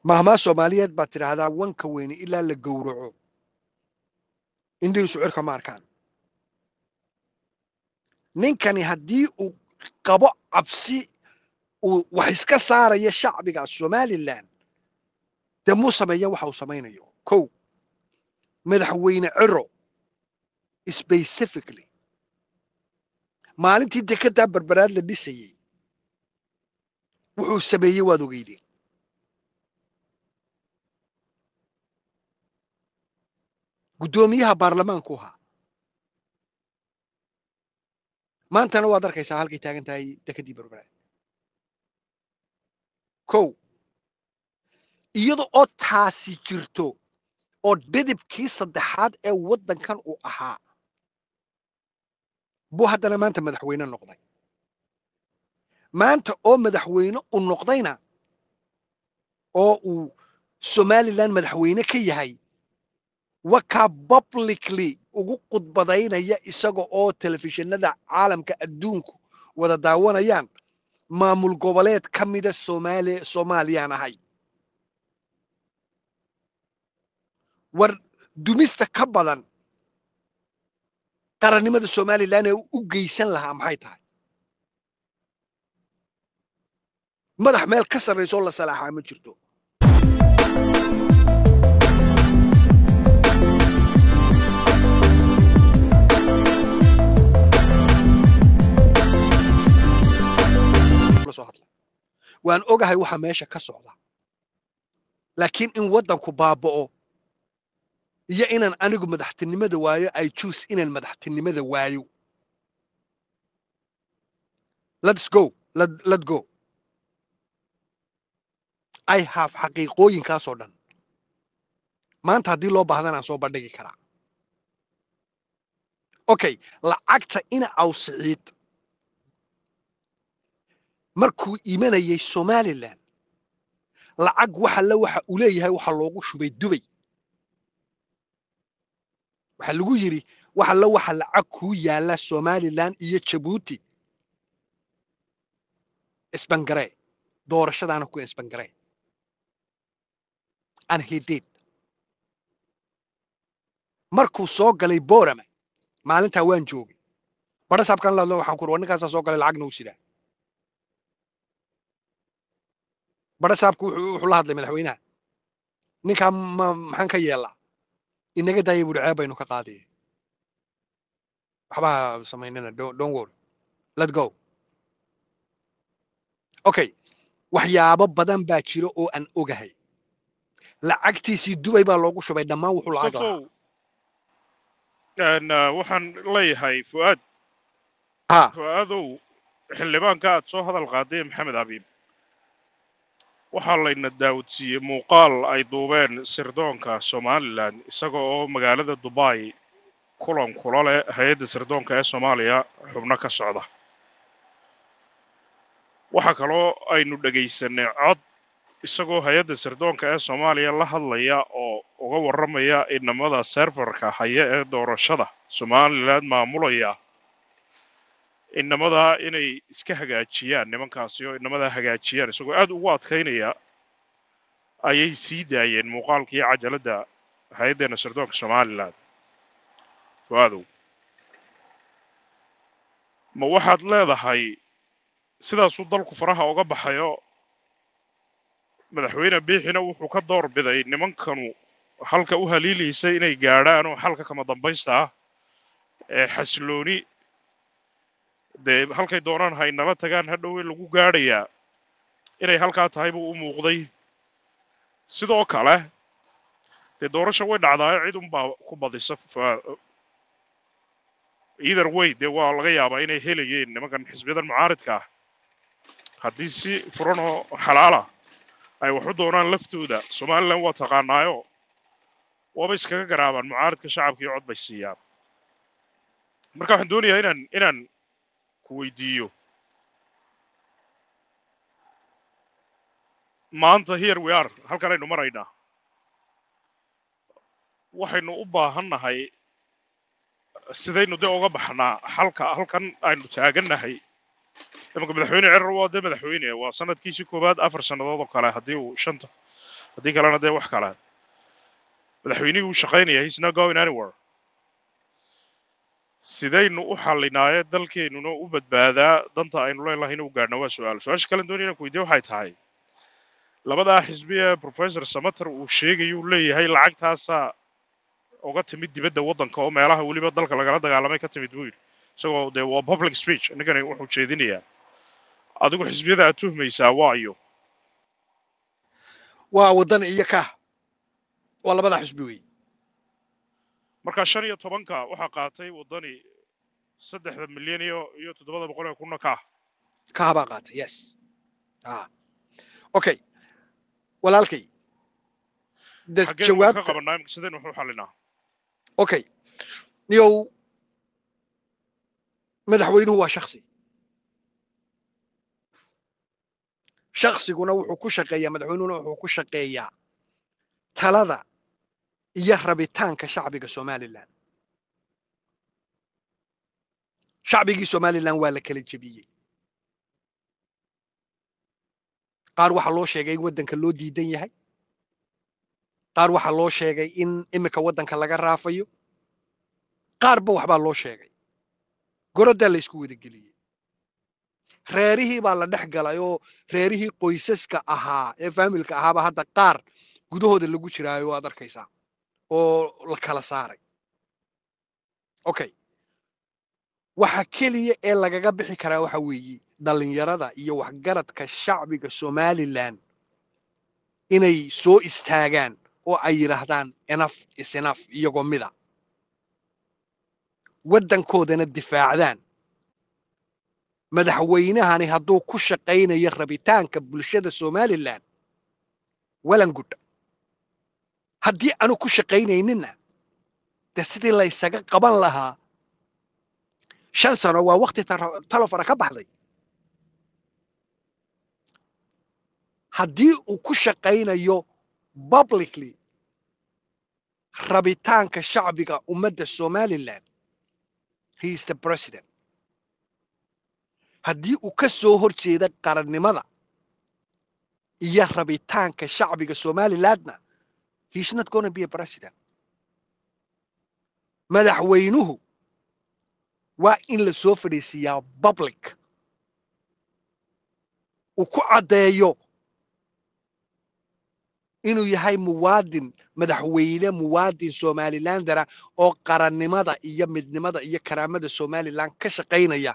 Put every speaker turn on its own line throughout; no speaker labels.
Mahmaa Soomaaliyeed baad tidhaahdaa, wanka weyne ilaa la gowraco indhihiisu cirka ma arkaan. Ninkani haddii uu qabo cabsi uu wax iska saaraya shacbiga Somaliland, dee muu sameeya waxa uu samaynayo? Kow, Madaxweyne Ciro specifically, maalintii dekeddaa Berberaad la dhisayey wuxuu sameeyey waad ogeydeen. Guddoomiyaha baarlamaanku ahaa. Maantana waad arkaysaa halkay taagan tahay dekeddii Berberaad. Kow, iyada oo taasi jirto oo dhidibkii saddexaad ee waddankan uu ahaa buu haddana maanta madaxweyne noqday. Maanta oo madaxweyne uu noqdayna oo uu Somaliland madaxweyne ka yahay, wakaa publicly ugu khudbadaynaya isaga oo telefishinada caalamka adduunku wada daawanayaan, maamul goboleed ka mida Soomaaliya Soomaaliyaan ahay. War dumista ka badan qarannimada Somaliland ee u geysan lahaa maxay tahay? Madax meel ka sarrayso la salaaxaa ma jirto. Soo hadla, waan ogahay waxa meesha ka socda, laakiin in waddanku baaba'o iyo inaan anigu madaxtinimada waayo, I choose inaan madaxtinimada waayo. Let's go, let go. I have xaqiiqooyinkaasoo dhan. Maanta haddii loo baahdana aan soo bandhigi karaa. Okay, lacagta ina Awsiciid markuu imanayay Somaliland, lacag waxa la waxa uu leeyahay waxa loogu shubay Dubay. Waxaa lagu yidhi, waxa la waxa lacag kuu yaalla Somaliland iyo Jabuuti isbangaree, doorashadaana ku isbangaree, and he did. Markuu soo galay Borama maalintaa waan joogay. Badhasaabkan ladlo waxaan ku uri, war ninkaasaa soo galay, lacagna u sidaa. Badhasaabku wuxuu la hadlay madaxweynaha, ninkaa ma maxaan ka yeelaa? Inaga daaya buuri, ceeb baynu ka qaadaya, waxba ha samaynina, don't worry, let go. Okay, waxyaabo badan baa jira oo aan ogahay. Lacagtiisii Dubay baa loogu shubay dhammaan wuxuu lacag lahaa.
Mustafow, waxaan leeyahay Fu'aad.
Ha.
Fu'aadow, xildhibaanka aad soo hadal qaaday, Maxamed Abiib, waxaa layna daawodsiiyey muuqaal ay duubeen sirdoonka Somaliland isaga oo magaalada Dubai kulan kula leh hay-adda sirdoonka ee Soomaaliya xubno ka socda. Waxaa kaloo aynu dhegaysanay cod isagoo hay-adda sirdoonka ee Soomaaliya la hadlaya oo uga warramaya inamada serverka haya ee doorashada Somaliland maamulaya, inamadaa inay iska hagaajiyaan nimankaasi oo inamadaa hagaajiyaan, isagoo aad ugu adkaynaya ayay sii daayeen muuqaalkii cajaladda hay-addeena sirdoonka Somaliland. Fu'aadow, ma waxaad leedahay sidaasuu dalku faraha uga baxayo, Madaxweyne Biixina wuxuu ka door biday nimankanu halka u haliilaysa inay gaadhaan oo xalka kama dambaysta ah ee xasilooni dee halkay doonaan haynala tagaan hadhow in lagu gaadhayaa inay halkaa tahay buu u muuqday? Sidoo kale dee doorasho way dhacdaayo, cid unbaa ku badisa. Either way, dee waa laga yaabaa inay helayeen nimankan xisbiyadan mucaaridka ah haddii si furan oo xalaala ay wax u doonaan laftooda. Somaliland waa taqaanaayo, waaba iskaga garaabaan mucaaridka, shacabka iyo cod bay siiyaan. Marka waxaan doonayaa inaan ku weydiiyo, maanta here we are, halkan aynu maraynaa, waxaynu u baahannahay sidaynu dee uga baxnaa halka halkan aynu taagannahay imanka. Madaxweyne Cirar waa dee madaxweyne, waa sanadkiisii koowaad, 4 sannadood oo kale haddii uu shanta Haddii kalena dee wax kale. Madaxweynihii uu shaqaynaya, he's not going anywhere. Sidaynu u xallinaaye dalkeennuna u badbaadaa, danta aynu leenahay u gaadhna, waa su-aal. Su-aasha kalen doonaya inaan ku weydiiyo waxay tahay, labadaa xisbi ee Professor Samater uu sheegayo, uu leeyahay lacagtaasaa uga timid dibadda waddanka oo meelaha weliba dalka lagala dagaalamay ka timid buu yidhi, isagoo dee waa public speech ninkani wuxuu jeedinayaa. Adigu xisbiyada aad tuhmaysaa waa iyo?
Waa Waddan iyo Kah, waa labada xisbi wey.
Marka 15-ka waxaa qaatay Waddani, 3 milyan iyo 700,000-na Kaah.
Kah baa qaatay, yes. Okay walaalkay,
de xaggeen wax ka jawaabta qabanaa imika? Sideen wax u xalinaa?
Okay niyow, madaxweynuhu waa shaksi, shaksiguna wuxuu ku shaqeeyaa, madaxweynuhuna wuxuu ku shaqeeyaa talada iyo rabitaanka shacbiga Somaliland. Shacbigii Somaliland waa la kala jebiyey. Qaar waxaa loo sheegay in waddanka loo diidan yahay, qaar waxaa loo sheegay in imika waddanka laga raafayo, qaarba waxbaa loo sheegay. Goroddaa la isku wada geliyey, reerihii baa la dhex galay, oo reerihii qoysaska ahaa ee faamilka ahaaba hadda qaar gudahooda lagu jiraayo, aad arkaysaa oo la kala saaray. Okay, waxa keliya ee lagaga bixi karaa waxa weeye dhallinyarada iyo waxgaradka shacbiga Somaliland inay soo istaagaan oo ay yidhaahdaan "Enough is enough", iyagoo mida waddankoodana difaacdaan. Madaxweynahani hadduu ku shaqaynayo rabitaanka bulshada Somaliland, walan gudha. Haddii aanu ku shaqaynayninna, de sidii laysaga qaban lahaa. 5 sano waa wakti talofara ka baxday. Haddii uu ku shaqaynayo publicly rabitaanka shacbiga ummadda Somaliland, he is the president. Haddii uu ka soo hor jeeda qarannimada iyo rabitaanka shacbiga Somalilandna, he is not gonna be a president. Madaxweynuhu waa in la soo fadhiisiiyaa public, uu ku caddeeyo inuu yahay muwaadin, madaxweyne muwaadin Somalilandera oo qarannimada iyo midnimada iyo karaamada Somaliland ka shaqaynaya,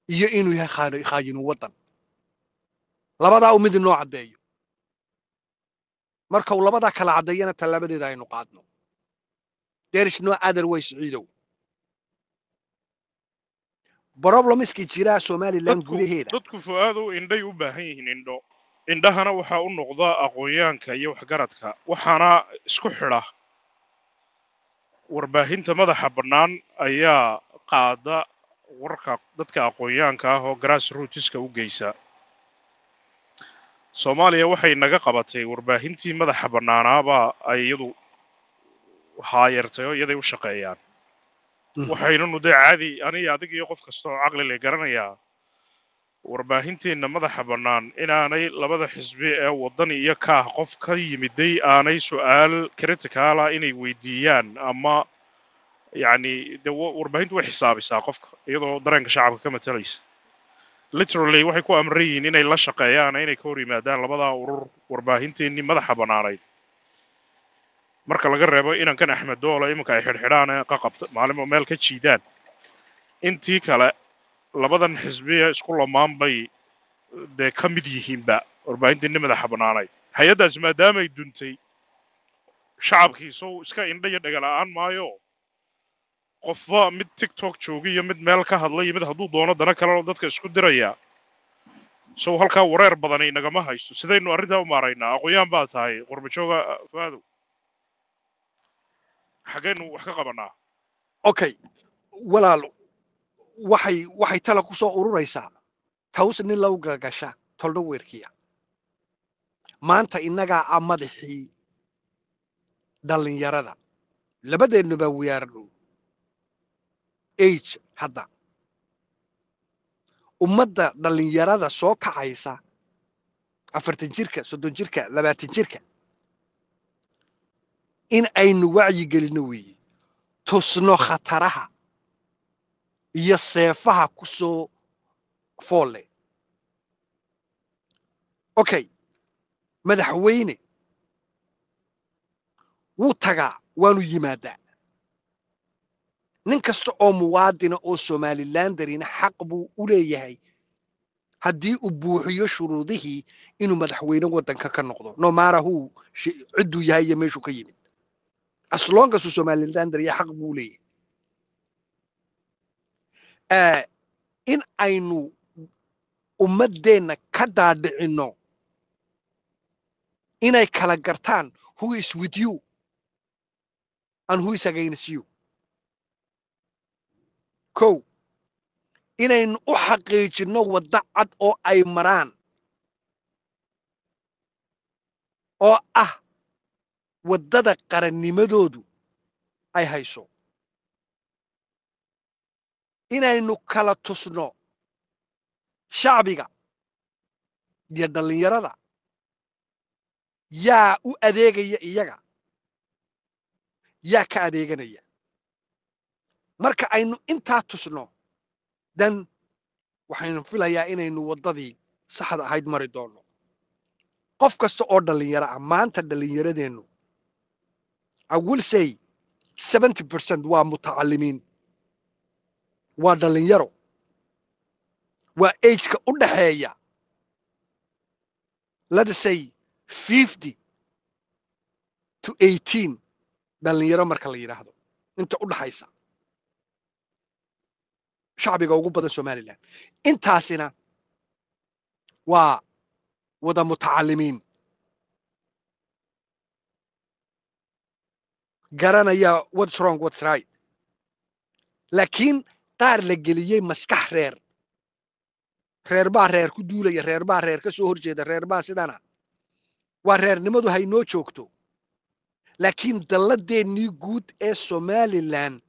iyo inuu yahay khaayinu waddan. Labadaa uu mid inoo caddeeyo. Marka uu labadaa kala caddeeyana, tallaabadeeda aynu qaadno. There is no other way, Siciidow. Problemska jiraa Somaliland gudaheeda.
Dadku, Fu'aadow, indhay u baahan yihiin, indho. Indhahana waxaa u noqda aqoonyaanka iyo waxgaradka, waxaana isku xidha warbaahinta madaxa bannaan ayaa qaada warka dadka aqoonyaanka ah oo grassrootska u geysa. Soomaaliya waxay naga qabatay warbaahintii madaxa bannaanaabaa ay iyadu haayartay oo iyaday u shaqeeyaan. Waxaynanu dee caadi aniga, adiga iyo qof kasta oo caqli leh garanayaa warbaahinteenna madaxa bannaan inaanay labada xisbi ee Waddani iyo Kaah qof ka yimiday aanay su-aal critical ah inay weydiiyaan ama yacni dee warbaahintu way xisaabisaa qofka iyadoo dareenka shacabka ka matalaysa. Literally waxay ku amran yihiin inay la shaqeeyaan, inay ka hor yimaadaan labadaa urur, warbaahinteenii madaxa bannaanayd, marka laga reebo inankan Axmed Doola iminka ay xidhxidhaan ee qaqabta maalinba meel ka jiidaan. Intii kale labadan xisbiya isku lamaan bay dee ka mid yihiinba warbaahintiinni madaxa bannaanayd. Hay-addaasi maadaamay duntay, shacabkii sow iska indha iyo dhagala'aan maayo. Qofba mid TikTok jooga iyo mid meel ka hadlay iyo mid hadduu doono dana kale oo dadka isku diraya, sow halkaa wareer badani nagama haysto? Sidaynu arrintaa u maaraynaa? Aqoon-yahan baa tahay, qurbajooga. Fuaadow, xaggaynu wax ka qabanaa?
Okay walaal, waxay tala ku soo ururaysaa taws nin lagu gagasha tolno weerkiya. Maanta innagaa ah madaxii dhallinyarada, labadeennuba we are age. Hadda ummadda dhallinyarada soo kacaysa 40 jirka, 30 jirka, 20 jirka, in aynu wacyi gelinno weeye, tusno khataraha iyo seefaha ku soo foolle. Okay, madaxweyne wuu tagaa, waanu yimaadaa. Nin kasta oo muwaadina oo Somalilanderina xaq buu u leeyahay, haddii uu buuxiyo shuruudihii, inuu madaxweyne waddanka ka noqdo, no matter who, cidduu yahay iyo meeshuu ka yimid. As long as uu Somalilander yahay, xaq buu leeyahay. In aynu ummaddeenna ka dhaadhicinno inay kala gartaan who is with you and who is against you. Kow, inaynu u xaqiijinno waddo cad oo ay maraan, oo ah waddada qarannimadoodu ay hayso. Inaynu kala tusno shacbiga iyo dhallinyarada yaa u adeegaya iyaga, yaa ka adeeganaya. Marka aynu intaa tusno, dan waxaynu filayaa inaynu waddadii saxda ahayd mari doonno. Qof kasta oo dhallinyaro ah maanta, dhallinyaradeennu, I will say 70% waa mutacalimiin, waa dhallinyaro, waa ageka u dhaxeeya, let us say, 50 to 18. Dhallinyaro marka la yidhaahdo, inta u dhaxaysa shacbiga ugu badan Somaliland, intaasina waa wada mutacalimiin, garanaya what's wrong, what's right. Laakiin qaar la geliyey maskax reer, reer baa reer ku duulaya, reer baa reer ka soo horjeeda, reer baa sidana, waa reernimadu haynoo joogto. Laakiin dalladeennii guud ee Somaliland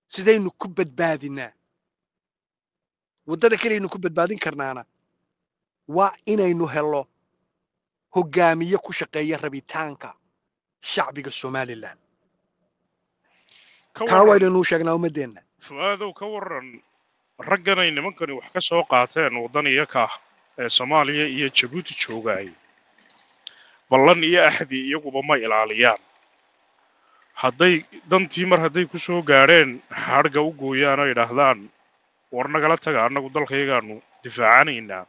sidaynu ku badbaadinaa? Waddada keliyaynu ku badbaadin karnaana waa inaynu helo hoggaamiye ku shaqeeya rabitaanka shacbiga Somaliland.
Ka
taa
waran
waynanu sheegnaa ummaddeenna.
Fu'aadow, ka waran ragganay nimankani wax ka soo qaateen waddan ka ah ee Soomaaliya iyo Jabuuti joogaay? Ballan iyo axdi iyaguba ma ilaaliyaan. Hadday dantii mar hadday ku soo gaadheen xadhga u gooyaan oo yidhaahdaan, "War nagala taga, annagu dalkayagaanu difaacanaynaa,"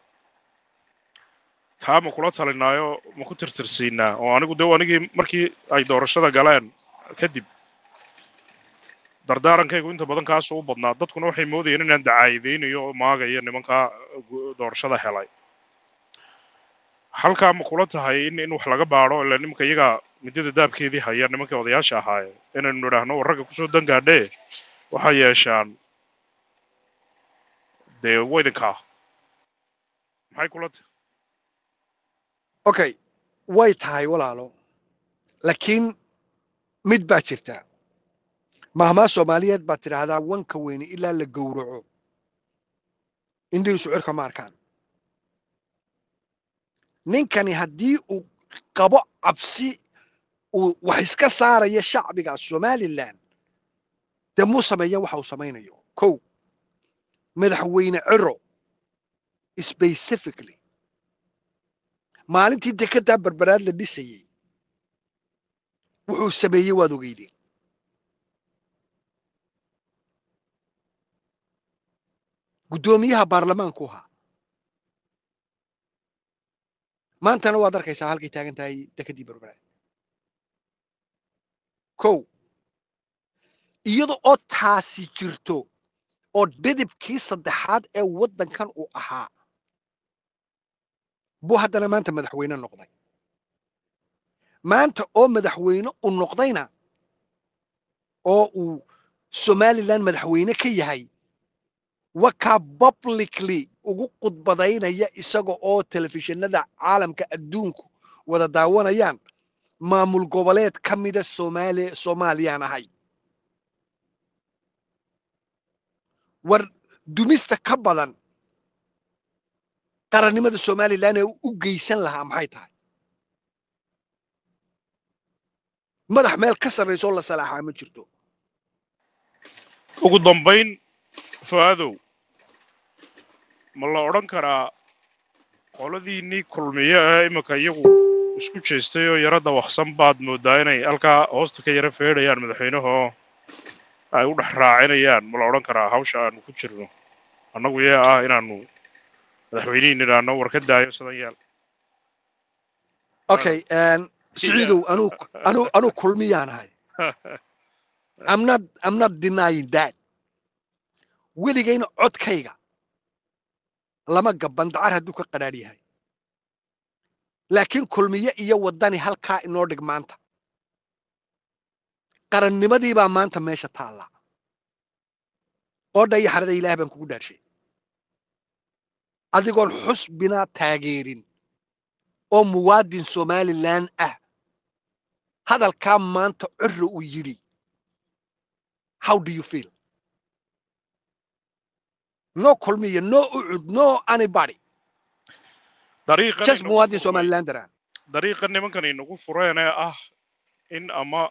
taa ma kula talinaayo, ma ku tirtirsiinaa? Oo anigu de anigii markii ay doorashada galeen kadib dardaarankaygu inta badan kaasoo u badnaa. Dadkuna waxay moodayeen inaan dacaayadaynayo oo maagayo nimankaa doorashada helay. Halkaa ma kula tahay in wax laga baadho? Ila nimanka iyagaa midada daabkeedii haya, nimankii odayaasha ahaaye, inaynu nidhaahno, "War ragga kusoo dangaadhee, waxay yeeshaan dee waydinkaa." Maxay kula tahay?
Okay, way tahay walaalo, laakiin mid baa jirta. Mahmaa Soomaaliyeed baad tidhaahdaa, "Wanka weyne ilaa la gowraco indhihiisu cirka ma arkaan." Ninkani haddii uu qabo cabsi uu wax iska saaraya shacbiga Somaliland, dee muu sameeya waxa uu samaynayo? Kow, Madaxweyne Ciro specifically, maalintii dekeddaa Berberaad la dhisayey wuxuu sameeyey waad ogeydeen. Guddoomiyaha baarlamaanku ahaa. Maantana waad arkaysaa halkay taagan tahay dekeddii Berberaad. Kow, iyada oo taasi jirto oo dhidibkii saddexaad ee waddankan uu ahaa buu haddana maanta madaxweyne noqday. Maanta oo madaxweyne uu noqdayna, oo uu Somaliland madaxweyne ka yahay, wakaa publicly ugu khudbadaynaya, isaga oo telefishinada caalamka adduunku wada daawanayaan, "Maamul goboleed ka mida Soomaaliyaan ahay." War dumista ka badan. Qarannimada Somaliland ee u geysan lahaa maxay tahay? Madax meel ka sarraysoo la salaaxaa ma jirto.
Ugu dambayn, Fu'aadow, ma la odhan karaa qoladiinnii Kulmiye ee iminka iyagu isku jeestay oo yaro dawaqsan baad moodaa inay halkaa hoosta ka yaro feedhayaan madaxweynahoo ay u dhex raacinayaan? Ma la odhan karaa hawsha aanu ku jirno annagu yee ah inaanu madaxweynihiin idhaahno war ka daayo sidan yeel?
Okay, Siciidow, anuu Kulmiyaanahay. I'm not denying that. Weligayna codkayga lama gabban dacar hadduu ka qadhaadh yahay, laakiin Kulmiye iyo Waddani halkaa inoo dhig. Maanta qarannimadii baa maanta meesha taalla. Qoodha iyo xarada Ilaah baan kugu dhaarshay, adigoon xusbina taageerin oo muwaadin Somaliland ah, hadalkaa maanta Cirro uu yidhi, how do you feel? No Kulmiye, no UCID, no anybody, just muwaadin Somalilander ah.
Dariiqa nimankan inagu fureen ee ah in ama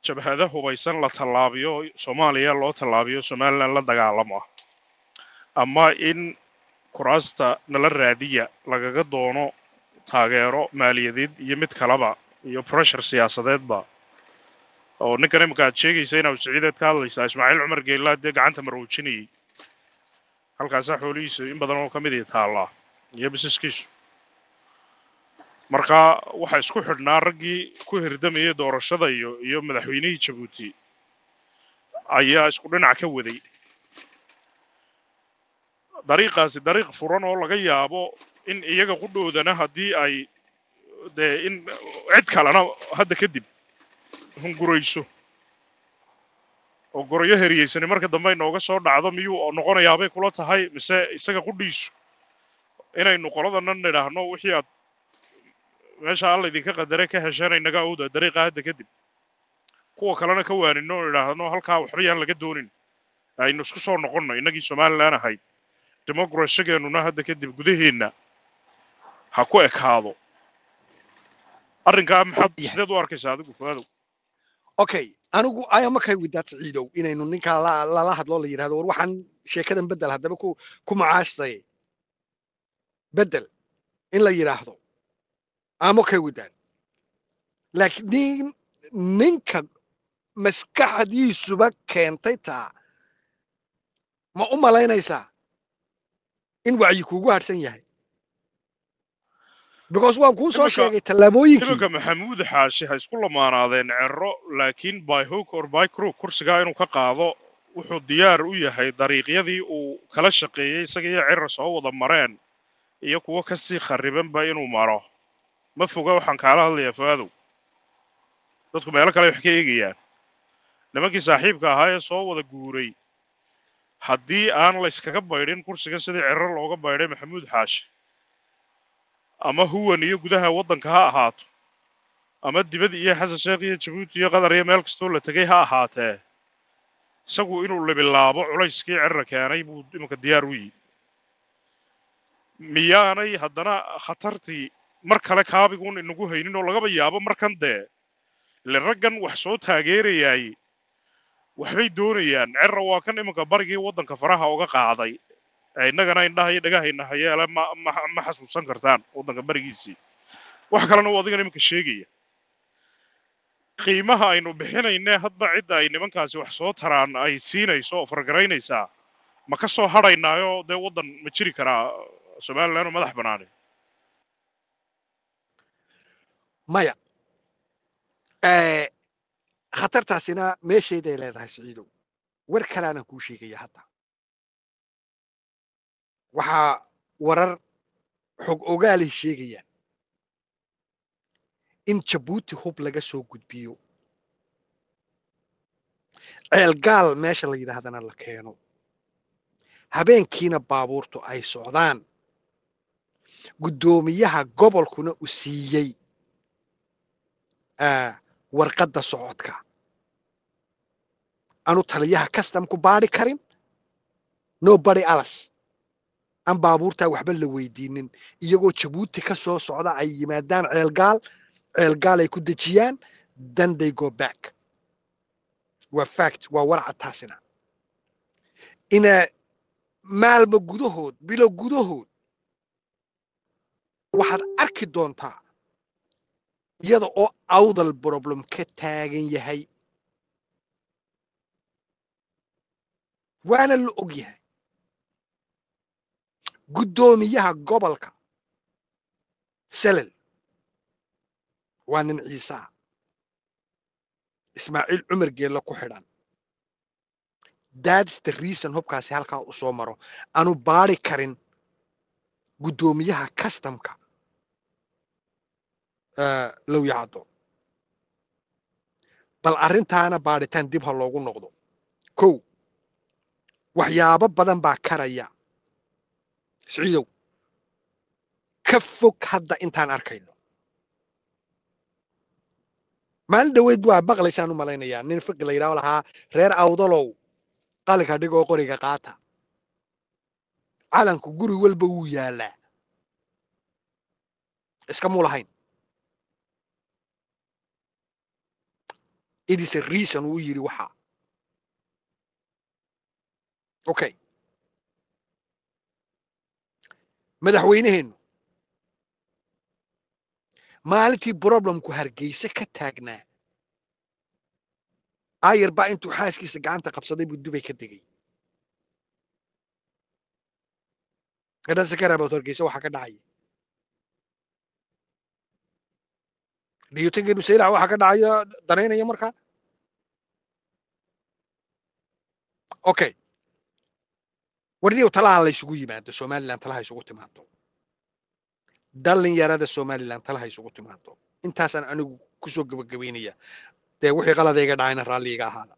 jabhado hubaysan la tallaabiyo, Soomaaliya loo tallaabiyo, Somaliland la dagaalamo, ama in kuraasta nala raadiya lagaga doono taageero maaliyadeed iyo mid kaleba iyo pressure siyaasadeedba, oo ninkan imika aad sheegaysa inaa Siciideed ka hadlaysaa, Ismaaciil Cumar Geellaa, dee gacanta maroojinayay, halkaasaa xoolihiisu in badan oo ka mid ii taallaa iyo bisiskiisu. Marka waxaa isku xidhnaa raggii ku hirdamayay doorashada iyo madaxweynihii Jabuuti ayaa isku dhinac ka waday. Dariiqaasi dariiq furan oo laga yaabo in iyaga qudhoodana haddii ay dee in cid kalena hadda kadib hungurayso oo gorayo heriyeysani marka dambe ay nooga soo dhacdo, miyuu noqonayaabay kula tahay, mise isaga qudhiisu inaynu qoladanan nidhaahno wixii aad meesha Alla idinka qadaray ka hesheen inaga awda dariiqa hadda kadib, kuwa kalena ka waanino oo idhaahno halkaa waxba yaan laga doonin, aynu isku soo noqonno innagii Somaliland ahayd, democracy-geennuna hadda kadib gudaheenna ha ku ekaado arrinkaa? Maxaad sideed u arkaysaa adigu, Fuaadow?
Okay, anigu I am okay with that, Siciidow, inaynu ninkaa lala hadlo, la yidhahdo war waxaan sheekadan bedel, haddaba ku macaashay bedel in la yidhaahdo. I'm okay with that. Laakiin ninka maskaxdiisuba keentay taa, ma u malaynaysaa in wacyi kuugu hadhsan yahay? Because waan kuu soo sheegay tallaabooyinkii.
Iminka Maxamuud Xaashi ha isku lamaanaadeen Cero, laakiin by hook or by crook kursigaa inuu ka qaado wuxuu diyaar u yahay dariiqyadii uu kala shaqeeyey isaga iyo Cero soo wada mareen iyo kuwo kasii kharibanba inuu maro. Ma foga waxaan kaala hadlayaa, Fuaadow. Dadku meelo kale wax ka eegayaan. Nimankii saaxiibka ahaa ee soo wada guuray, haddii aan la iskaga baydhin kursiga sidii Cero looga baydhay Maxamuud Xaashi, ama huwan iyo gudaha waddanka ha ahaato ama dibad iyo Xasan Sheekh iyo Jabuuti iyo Qatar iyo meel kastoo la tegay ha ahaatee, isagu inuu libilaabo culayskii Cirra keenay buu iminka diyaar u yihi. Miyaanay haddana khatartii mar kale kaabiguun inagu haynin oo lagaba yaabo markan dee ile raggan wax soo taageerayaay waxbay doonayaan? Cirra waa kan iminka barigii waddanka faraha uga qaaday, innagana indhaha iyo dhagahayna hayeele. Ma xasuusan kartaan waddanka barigiisii? Wax kalena uu adigan iminka sheegaya qiimaha aynu bixinayne hadba cidda ay nimankaasi wax soo taraan ay siinayso oo fargaraynaysaa. Ma ka soo hadhaynaayo dee waddan ma jiri karaa Somaliland oo madax bannaani?
Maya, khatartaasina meesheeday leedahay, Siciidow. War kalaanaan kuu sheegaya hadda. Waxaa warar xog ogaalay sheegayaan in Jabuuti hub laga soo gudbiyo, Ceelgaal meesha la yidhaahdana la keeno, habeenkiina baabuurtu ay socdaan, guddoomiyaha gobolkuna u siiyey warqadda socodka, aanu taliyaha custom ku baadhi karin, nobody else. Aan baabuurtaa waxba la weydiinin, iyagoo Jabuuti ka soo socda ay yimaadaan Ceelgaal, Ceelgaal ay ku dejiyaan, then they go back. Waa fact, waa warca taasina. Ina maalmo gudahood, bilo gudahood, waxaad arki doontaa iyada oo Awdal problem ka taagan yahay. Waana la og yahay guddoomiyaha gobolka Selel waa nin Ciise ah, Ismaaciil Cumar Geelle ku xidhan. That's the reason hubkaasi halkaa u soo maro. Aanu baari karin guddoomiyaha customka Lowyacaddo. Bal arrintaana baadhitaan dib ha loogu noqdo. Kow, waxyaabo badan baa karaya, Siciidow, ka fog hadda intaan arkayno. Maalin dhoweyd waa maqlaysaan u malaynayaa nin Fiqi la yidhaho lahaa, "Reer Awdalow, qalinka dhigoo qoriga qaata, calanku guri walba wuu yaalaa." Iska muu lahayn. It is a reason uu yidhi waxaa. Okay, madaxweyneheennu maalintii problemku Hargeysa ka taagnaa, ayar baa intuu xaaskiisa gacanta qabsaday buu Dubay ka degay. Gadhase ka raabot Hargeysa waxaa ka dhacaya dhiyutankeenu Saylac waxaa ka dhacaya danaynaya markaa. Okay, wardiyow, talaha la isugu yimaado, Somaliland talaha isugu timaado, dhalinyarada Somaliland talaha isugu timaado. Intaasaan anigu kusoo gabagabaynaya. Dee wixii qaladayga dhacayna raalli iga ahaada.